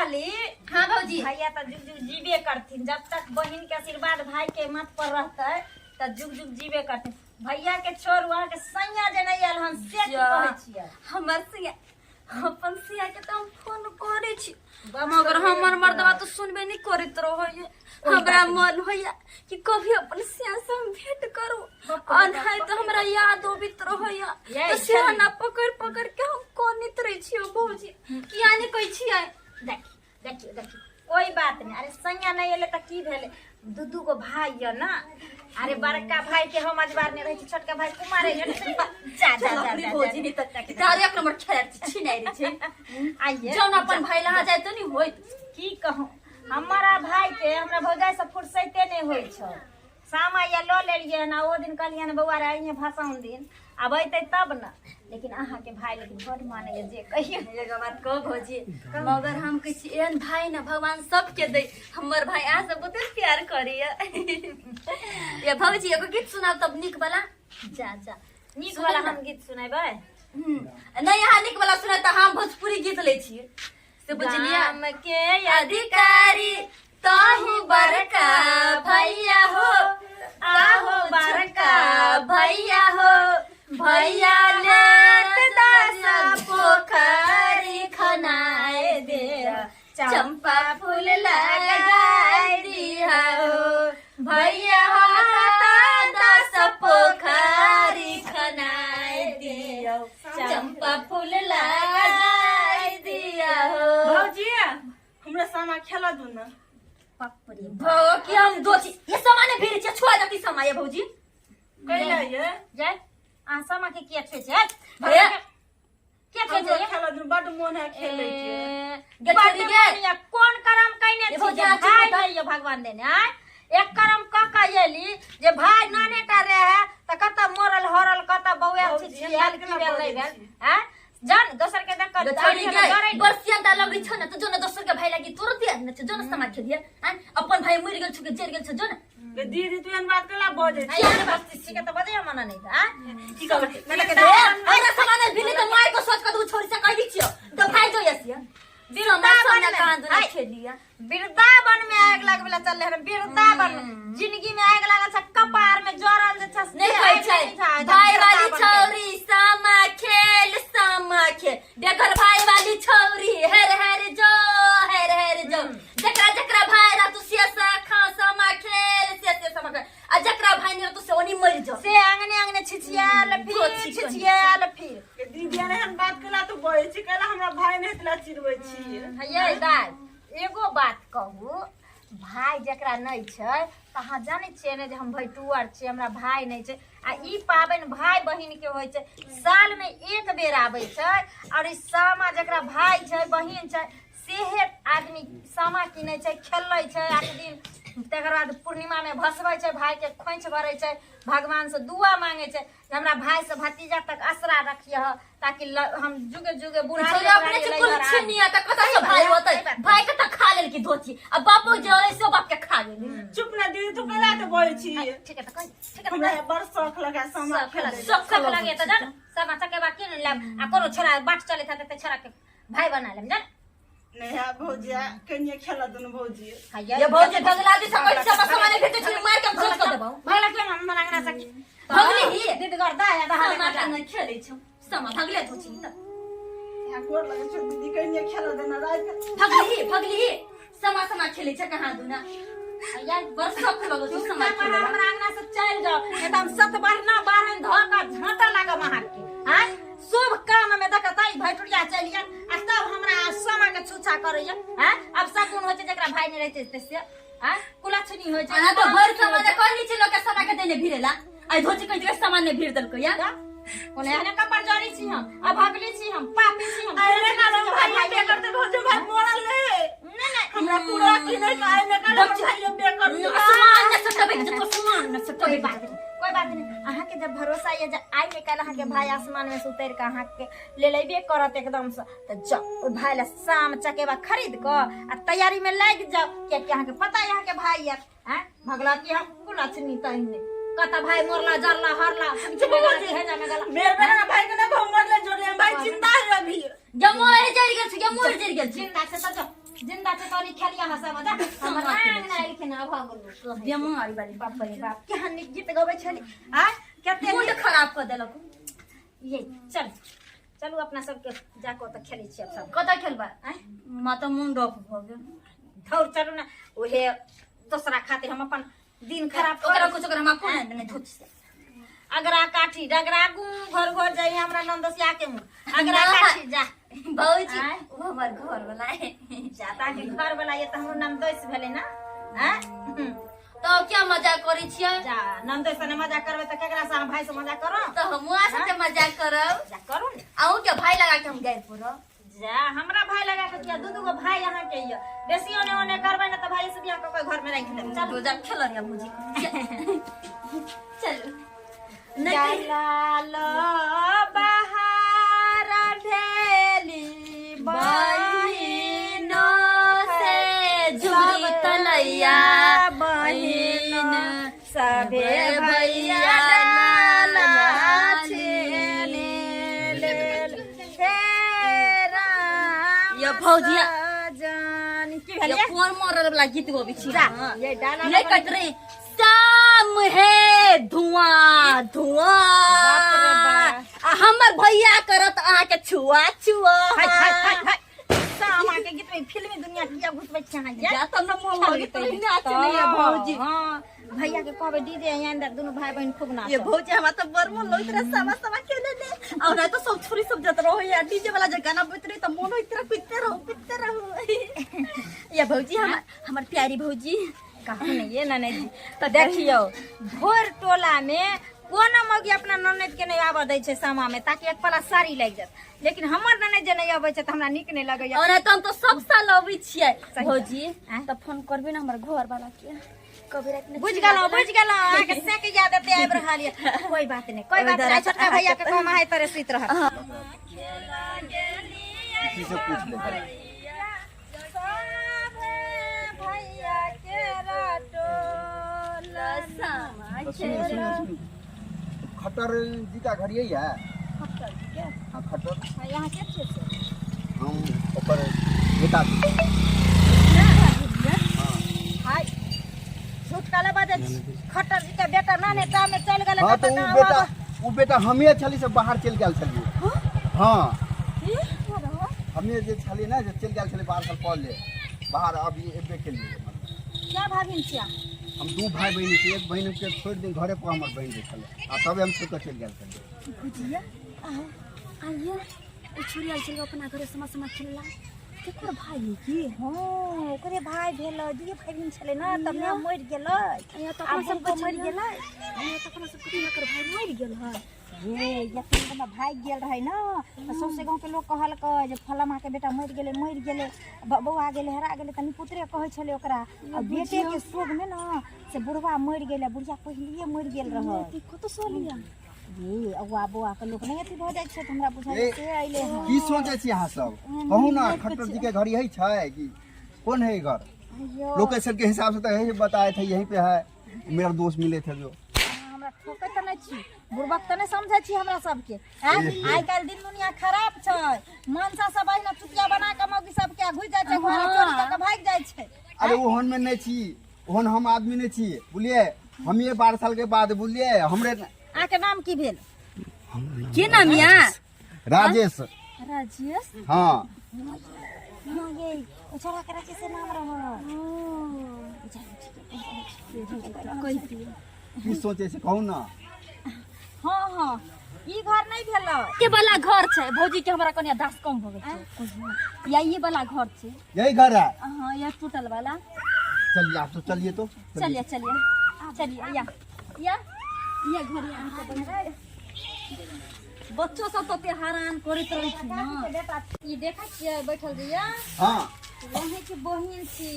कहली। हाँ भौजी। भैया तो जुग जुग जीबे करथिन, जब तक बहिन के आशीर्वाद भाई के मत पर रहते त जुग जुग जीबे करथिन। भैया के छोड़ वहाँ के सैया जे नहीं आयल हन से की जा। कहै छियै? हमर सिया, अपन सिया के तऽ हम फोन करै छी, बाप मगर रे हमर बाप। मर्दवा तऽ सुनबे नहीं करैत रहैया। हमरा मन होइया कि कभी अपन सिया से हम भेंट करू, बाप रे अनहाय तऽ हमरा याद अबैत रहैया ये तऽ सिया छली। ना पकड़ पकड़ के हम कनैत रहै छियै। भौजी, किया नहि कहै छियै? देखी देखियो देखियो, कोई बात नहीं। अरे सैया नहीं एले तऽ की भेलै? दू दू गो भाई यऽ ना। अरे बड़का भाई के हम अजबार नहीं रहै छी, छोटका भाई कुमार है ना। जा जा जा जा, भौजी नहीं तऽ तारे एक नंबर खेल छिनाइ रहै छै। आइए। जौन अपन भाई लहा जाय तऽ नहीं होइत। की कहूँ, हमारा भाई के हमरा भौजाई से फुर्सते नहीं होइ छौ। सामा या लऽ लेलियै हन आ ओ दिन कहलियै हन बौआ रे अइहे भसाउन दिन, आब अयतै तब ने। लेकिन अहाँके भाई लेकिन बड मानैया, जे कहियौ। एगो बात कह भौजी, मगर हम कहै छी एहन भाई ने भगवान सबके दै। हमर भाई अहाँ सब बहुते प्यार करैया। ये भौजी, एगो गीत सुनाउ तब नीक वाला। जा जा, नीक सुनू वाला ने। हम गीत सुनेबै। नहीं, अहाँ नीक वाला सुनाउ तऽ हम भोजपुरी गीत लै छियै से, बुझलियै? गाम के अधिकारी तहु बड़का भैया हो, आहो बड़का भैया हो, भैया लेत दस पोखरी खनाए दे, चंपा फूल लगाए दिया हो, भैया हाथ दस पोखरी खनाए दिया, चंपा फूल लगाए दिया हो। भौजी, हमरा सामा खेला दू ना। बाप रे। भौ कि हम दोची ये सामाने भीड़ छै, छुआ जाती सामा ये भौजी। कैला ये? जाय, अहाँ सामा के किया छुए छै? हे। किया छुए हमरो छै? खेला दू, बड मोन है खेले के। ए, गे बड्ड छोरी गे। बढ़िया। कोन करम कैने ये छी भौजी, जे अहाँ चुप भाई बताउ। नहीं ये भगवान देने आय? एक करम क के एली जे भाई नाने टा रहे त कत मरल हरल, कत बौआल भौजी, छिछियाल, हम की केना भेल नहीं बजै भेल छी? आय? जान दोसर के देख कर गे छोरी गे, डरै। बरसियन ता लगै छ न त जो न दोसर के भाई लागि तुरंत याद न छ, जो न समा खेलिए आय, अपन भाई मरि गेल छ के जरि गेल छ, जो न। गे दीदी, तू एहन बात कैला बजै छी? आय, एहन बात छी के त बजै मना नहीं आय। की कहबै? मैंने ए, हमरा सामान भिले त मार को सोच के तू छोरी से कह दी छियो त भाई जो यसिया वृंदावन में कहाँ दुना आय, खेलिया। वृंदावन में आग लगबे चल रहे, वृंदावन में जिंदगी में आग लागल छै, कपार में जरल जे छै से नहीं कहै आगि छै। नहि छै, भाई वाली वृंदावन के। छौरी सामा खेल, सामा खेल देखल भाई वाली छौरी, हेर हेर जो, हेर हेर जो। जकरा जकरा भाई रह तू से खा सामा खेल, से से सामा खेल, आ जकरा भाई नहीं रह तू से ओनी मर जो। से आंगने आंगने छिछियाल फिर धोती कनी। छिछियाल फिर। गे दीदी, एहन बात कैला तू बजै छी? कैला हमरा भाई नहीं तला चिड़बै छी? ये दाइ, एगो बात कहू, भाई जकरा नहि छै तऽ अहाँ जानै छियै ने जे हम भैटुअर छियै, हमरा भाई नहि छै। आ ई पाबनि भाई बहिन के होइ छै, साल में एक बेर आबै छै। और ई सामा जकरा भाई छै बहिन छै सेहे आदमी सामा किनै छै, खेलै छै 8 दिन, तकर बाद पूर्णिमा में भसबै छै, भाई के खोंइछ भरै छै, भगवान से दुआ मांगे छै जे हमरा भाई से भतीजा तक असरा रखियह ताकि हम जुगे जुगे बुढ़ारी छोरी अपने बुढ़ारी से लैहर कुल आबी। छिनिया त कतऽ से भाई होतै? भाई के त खा लेल की धोती, आ बापो जे रहै से बाप के खा गेली। चुप ना दीदी, तू कैला तऽ बजै छी? ठीक है तऽ कहि, ठीक है। हमरा बड़ शौक लगा सामा खेले। सब खा लगे तऽ जान सामा चकेबा किन लेब आ कोनो छोरा बाट चलैत हेतै तऽ छोरा के भाई बना लेब, जान। नहीं है भौजी, कनिए खेला दुनू भौजी। ये भौजी, भगला दी सकै छै, बस सामाने भेटै छै, मार के हम छोड़ के देबौ। भगला के हम अंगना से भगली ही। दीदगर दा या दहा। सामा का नहीं खेलै छौ सामा, भगले धोची त। यहाँ गोर लगे छौ दीदी, कनिए खेला देना राति। भगली ही, भगली ही, सामा सामा खेलै छै कहाँ दुना यार, बड़ शौक लगो छौ सामा खेलै। हमरा अंगना से चलि जाओ, नहीं तऽ हम सत बारना बारहन धऽ कऽ झाँटा लागब अहाँके। आँय, शुभ काम में देख ताई भैटुरिया चलि गेल आ तब हमरा सामा के छूछा करैया। आँय, अब शगुन होइ छै जकरा भाई नहि रहै छै से, आँय, कुलक्षणी होइ छै। अना तो भर सामान कहनी छै लोक के सामा के देने भिरेला, आइ धोची कहि के सामान ने भीड़ देलकै या। कोने एहने कपड़ जड़ी छी हम, अभगली छी हम, पापी छी हम। अरे ना भाई बे करते, भौजी भाई मोरल नहीं। नहीं नहीं। हमरा पूरा की नहीं आए ने कर भाई बे कर। सामान ने सटबै के तो सामान ने कोई सटबै। बात नहीं, कोई बात नहीं। अहाँ के जब भरोसा ये जे आइ ने काल्हि अहाँ के भाई आसमान में से उतर के अहाँ के ले लेबे करत एकदम से, तऽ जाओ ओहि भाई ला शाम चकेबा खरीद कऽ आ तैयारी में लागि जाओ, कियाकि अहाँ के पता है अहाँ के भाई यार हैं भगला की हम कुलक्षणी तहिने कत भाई मरला जरला हरला चुप हो जी। भेजा में गला। मेरे मेरा भाई के ना मरले जोड़ले, भाई जिंदा है अभी। जब मोर जरि गेल छै, जब मोर जरि गेल छै। जिंदा छै तऽ जाओ, जिंदा जिंदा छै तनी खेलिया हंसा मजा हमर नांग ना एलखिन आ भऽ गेल बेमारी वाली। बाप रे बाप, केहन नीक गीत गबै छली आ कते मूड नीक। खराब कऽ देलक। ये चल चलू, अपना सबके जाके ओतऽ खेलै छियै सब। कतऽ खेलबै? आँय? माता मूड ऑफ भऽ गेल। धौर, चलू ने, उहे दोसरा खातिर हम अपन दिन खराब ओकरा करब। कुछ ओकरा हम कोन नहि धोती से। अगरा काठी डगरा गु घर घर जाइए हमरा नंदसिया के मुँह अगरा ना। काठी जा। भौजी, आँय? ओ हमर घर वाला है। जाता के घर वाला ये तऽ हमरो नंदोस भेलै ना। आँय? तऽ क्या मजा करै छियै? जा, नंदोस से मजा करबै तऽ केकरा से? अहाँ भाई से मजा करो। तऽ हमहूँ अहाँ साथे मजा करब। जा, करू ने। अहूँ के भाई लगा के हम गारि पड़ब। जा, हमरा भाई लगा के किया? दू दू गो भाई अहाँ के ये बेसी ओने ओने करबै ने तऽ भाई से बियाह कऽ के घर में राखि देब। चलू। चलू, जा खेल रे भौजी, चलू नहीं। लाल बहार भेली बहिनो से झुमरी तलैया बहिन सभे भैया डाला छेने लेल हे राम ये भौजिया। जान की ये भेलियै? कोन मरल वाला गीत गबै छी? जा, अहाँ? ये डाला ये कहैत रही शाम हे धुआं धुआं बाप रे बाप। आ हमर भैया करत अहाँके छुआ छुआ। हाय हाय हाय हाय, सामा के गीत में फिल्मी दुनिया किया घुसबै छी अहाँ? जा। जा तब न मोन लगैत रही नाच नहीं है भौजी। हाँ, भैया के कहबै डीजे यहाँ अंदर, दुनू भाई बहन खूब नाच। ये भौजी, हमरा तऽ बड़ मोन लगैत रहे सामा सामा खेले ले, और नहीं तो सब छोरी सब जत रहो या डीजे वाला जे गाना बजैत रहे तऽ मोन होइत रहे कूदते रहो कूदते रहो। या भौजी, हमर हमर प्यारी भौजी। कहू ने ये ननद जी, तऽ देखियौ भोर टोला में कोनो मौगी अपना ननद के नहीं आबऽ दै छै सामा में, ताकि एक पला साड़ी लागि जात, लेकिन हमर ननद जे नहीं अबै छै तऽ हमरा नीक नहीं लगैया। और तो हम तो सब साल अबै छियै। सही। भौजी। आँय? तऽ फोन करबे ने हमर घर वाला के कभी रात में। बुझ गेलहुँ, बुझ गेलहुँ, अहाँके से के याद एते आबि रहल यऽ। कोई बात नहीं, कोई बात नहीं, छोटका भैया के कहम अहाँ तरे सुति रहत। किसी से पूछ लेते। तो सुनिए सुनिए सुनिए, खट्टर जी का घर यही है? हाँ, खट्टर। यहाँ के छियै से? हम ओकर बेटा छी। हाँ। हाय, झूठ काले बाजै छी? खट्टर जी के बेटा नाने टा में चलि गेलै। हाँ, तो कतऽ उ कहाँ बेटा बाबा? उ बेटा हमे छली से बाहर चलि गेल छलियै। हाँ, हमे जे छलियै ने जे चलि गेल छलियै बाहर साल पढ़ ले बाहर, अभी एबे केलियै। क्या भाभिन छियै? हम दू भाई बहिन छी, एक बहिन के छोड़ि दिन घरे पर हमर बहिन जे छलै आ तबे हम छोड़ि कऽ चलि गेल छलियै। भुजिया आओ, आइए ओ छोरी आयल छलै अपना घरे समा समा खेलला, केकर भाई है की? हाँ, ओकरे भाई भेलै, दुइये भाई बहिन छलै ने, तब माय मरि गेलै। यहाँ तऽ आ अपना सब बहिन मरि गेलै। यहाँ तऽ अपना सबके हिनकर भाई मरि गेल है। ये जखन हमर भागि गेल रहै ने तऽ सौंसे गाँवके लोक कहलकै जे फलामा के बेटा मरि गेलै, मरि गेलै, बौआ गेलै, हेरा गेलै, तऽ निपुत्रे कहै छलै ओकरा। आ बेटेके शोकमे ने से बुढ़वा मरि गेलै, बुढ़िया पहिलिए मरि गेल रहै। कतऽ सऽ लिया? ये अगुआ बौआके लोक नहि अथी भऽ जाइ छै तऽ हमरा बुझाइ ए, से अइलै हँ। की सोचै छी अहाँ सब? कहू ने, खट्टर जी के घर यही छै कि कौन है ई घर? अय्यो, लोकेशन के हिसाब से तो यही बताए थे, यहीं पे है, मेरा दोस्त मिले थे जो। अहाँ हमरा ठोकै तऽ नहि छी? बुड़बक तऽ नहि समझै छी हमरा सबके? आँय, आइ काल्हि दिन दुनिया खराब छै, मनसा सब अहिना चुतिया बना कऽ मौगी सबके घुसि जाइ छै घर, चोरी कऽ कऽ भागि जाइ छै। अरे, ओहन में नहीं छी, ओहन हम आदमी नहीं छी, बुझलिए? हम ये 12 साल के बाद, बुझलिए, हमरे अहाँके नाम की भेल? की नाम या? राजेश। राजेश? हाँ। हाँ, ये ओ छोड़ा के राजेश से नाम रहल। कहि दियौ। की सोचे से कहू ना। हाँ हाँ, ई घर नहीं भेल। के वाला घर छै भौजी के? हमरा कनिया दास कम भऽ गेल छै। या ई वाला घर छै? यही घर है। हाँ, या टूटल वाला। चलिए, आप तो चलिए तो। चलिए चलिए चलिए, या या या घर या अहाँके बहिन। बच्चो सब तऽ हैरान करैत रहै छै ने। बेटा, ई देखै छियै बैठल जे? हाँ। वहीं के बहिन छी।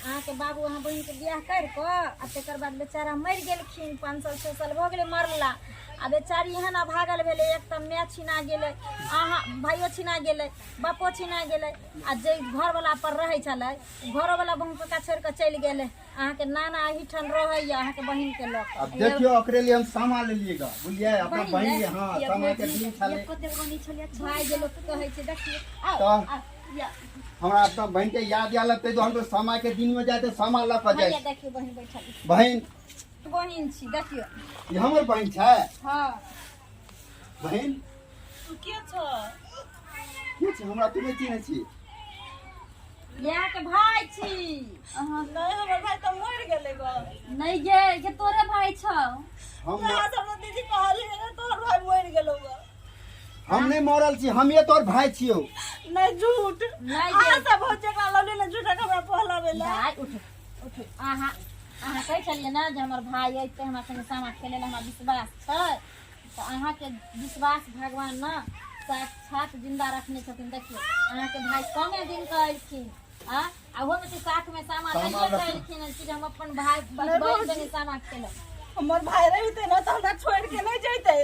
अहाँके बाबू अहाँ बहिनके बियाह करि कऽ आ तकर बाद बेचारा मरि गेलखिन। 5 साल 6 साल भऽ गेलै मरला। आ बेचारी एहन अभागल भेलै, एक तऽ माय छिना गेलै, अहाँ भाइयो छिना गेलै, बापो छिना गेलै, आ जे घरवला पर रहै छलै घरोवला बहु कका छोड़ि कऽ चलि गेलै। अहाँके नाना एहिठाम रहैया अहाँके बहिनके लऽ कऽ। अब देखियो, ओकरे लिए हम सामान ले लिएगा, बुझलिए? अपना बहन के। हाँ, सामान के दिन छले। कते बनी छलियै। भाय जे लोक कहै छै, देखियौ, आउ। तऽ आउ। हमरा अपना बहन के याद आयल ताहि दुआरे हम सामा के दिन में जाते सामा लऽ कऽ हैया जाइ। देखियौ बहिन बैठल। बहन बहिन छी देखियौ। ई हमर बहन छै। हाँ। बहन तू के छ? के छै? हमरा तू नहि चिन्है छी। यहाँ के भाई छी। नहीं, हमर भाई तऽ मरि गेलै ग। नहीं गे, के तोरे भाई छौ। हम यहाँ से हमरा दीदी कहली ने तोहर भाई मरि गेलौ ग। हम नहीं मरल छी, हमे तोर भाई छियौ। नहीं झूठ। नहीं अहाँ गे। सब हो जेकरा लौली ने झूठा के हमरा पहलावे ला। भाई उठ उठ। अहाँ अहाँ कहै छलियै ने जे हमर भाई अइतै हमरा संगे सामा खेलै लए, हमरा विश्वास छै। तऽ अहाँके विश्वास भगवान ने साक्षात जिंदा रखने छथिन। देखियौ अहाँके भाई कमे दिन के अयलखिन आ ओहोमे से साथ में सामा सामा लैये के रखने। अयलखिन हन कि जे हम अपन भाई बहिन संगे सामा खेलब। हमर भाई रहितै ने तऽ हमरा छोड़ि के नहि जैतै।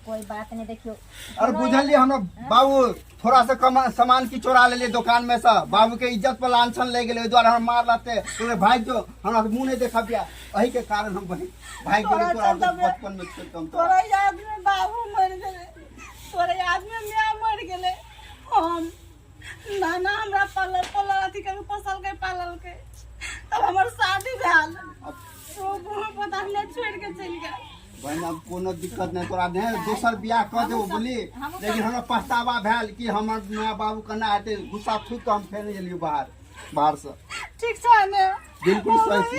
कोई बात नहीं, देखियो। और बुझलिए हमरा बाबू थोड़ा सा कम सामान की चोरा लेलिए दुकान में से, बाबू के इज्जत पर लांछन ले गेलै, ओहि दुआरे हमरा मार लते। तोरे भाई जो हमरा मुंह नहीं देखबिया, एही के कारण हम बहिन भाई गेलै। तोरा तोरा चलते बचपन में छोड़ के हम तोरा तोरा याद में बाबू मरि गेलै, तोरा याद में माय मरि गेलै। हम नाना हमरा पालल पोलल अथी कर पोसलकै पाललकै, तब हमर शादी भेल, ओ मुँह पता हमरा छोड़ि के चलि गेल। बहिन अब कोनो दिक्कत नहीं, तोरा नहीं दोसर बियाह कऽ देबो बोली, लेकिन हमरा पछतावा भेल कि हमर माय बाबू केना हेतै। गुस्सा थूक के हम फेर नहि गेलियै बाहर बाहर से। ठीक छै ने? बिल्कुल सही।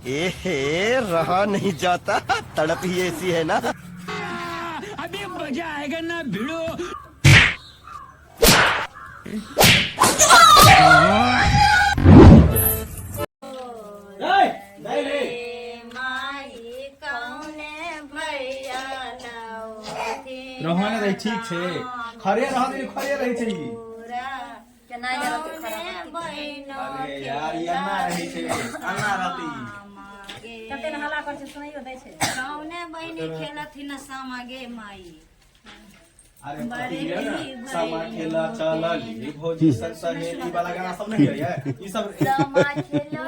एहे, रहा नहीं जाता, तड़प ही ऐसी है ना। अभी मजा आएगा ना भिड़ो। माई कौने भैया लौथिन। रहने रही, ठीक छै, खरे रहने, खरे रहै छै ई। केना गेल खराब? अरे यार, ई अन्ना रहै छै, अन्ना रहतै ई। कते ने हल्ला करै छै, सुनाइयो दै छै। कौने बहिनी खेलथिन सामा गे माई? अरे पति है ना, सामा खेला चलली भौजी संग सहेली वाला गाना सब नहीं है ई सब। सामा खेलो।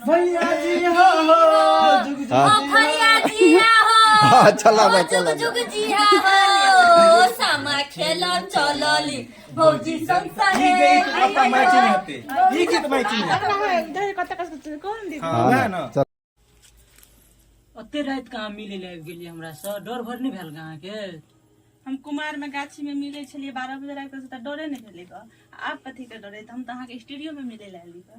भैया जी हो जुग जुग। ओ भैया जिया हो। हाँ, चला ओ बा, जुग चला बा। जुग जिया हो, सामा खेला चलली भौजी संग ई गीत सहेली। आपका मैचिंग हेतै, ई गीत मैचिंग हेतै। कोन दीदी? हां, वएह ना। ओते राति कहाँ मिले लए आबि गेलियै हमरा से? डर भर नहि भेल अहाँके? हम कुमार में गाछी में मिले छलियै 12 बजे राति के, तऽ डरे नहि भेलै ग। आब कथी के डरे? तऽ हम तऽ अहाँके स्टूडियो में मिले लए एली ग।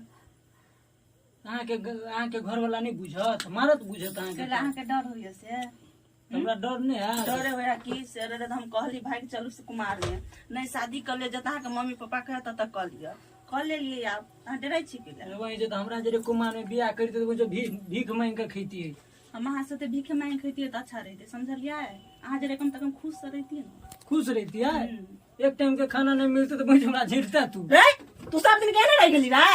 अहाँके घरवाला नहि बुझत, मारत बुझत अहाँके। पहिले अहाँके डर होइया से? हमरा डर नहि है। डरे होइया कि से डरे? तऽ हम कहली भागि चलू से कुमार में नहि, शादी कऽ लिअ, जतऽ अहाँके मम्मी पापा कहत ततऽ कऽ लिअ। कऽ लेलियै, आब अहाँ डरै छी की लए? वही जे तऽ हमरा जे कुमार में बियाह करिते तऽ बुझो भीख भीख मांगि कऽ खैतियै। हम अहाँ से भीखे मांगि खैतियै तऽ अच्छा रहितै, समझलियै? अहाँ जे कम तऽ कम खुश तऽ रहितियै ने। खुश रहितियै? एक टाइम के खाना नहि मिलतै तऽ बुझ हमरा झिरता तू। रे, तू सब दिन केने रहि गेली रे?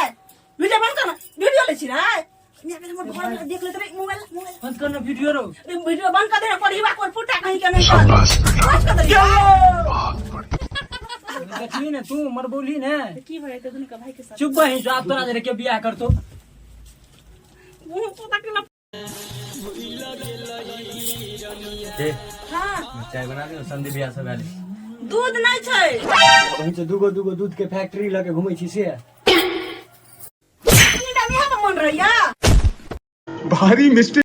वीडियो बंद कर ना, वीडियो लै छी रे। हमर घर वाला देख लेत रे। मोबाइल मोबाइल बंद कर ना वीडियो रो। रे, वीडियो बंद कर दे। पढ़ीवा कोर फुटा कहीं के नहीं कर, बंद कर दे। देखली ने तू मर बोली ने। की भए ते दुनू के भाई के साथ? चुप बहिन, जो आब तोरा जे के बियाह करतो। मुंह तू तक ना। हाँ। चाय बना दियौ, संदीप भैया सब आयल। दूध नहीं छै। वहीं से दूगो दूगो दूध के फैक्ट्री लगे घूमै छी से। कनिटा इएह पर मन रहैया। भारी मिस्टेक।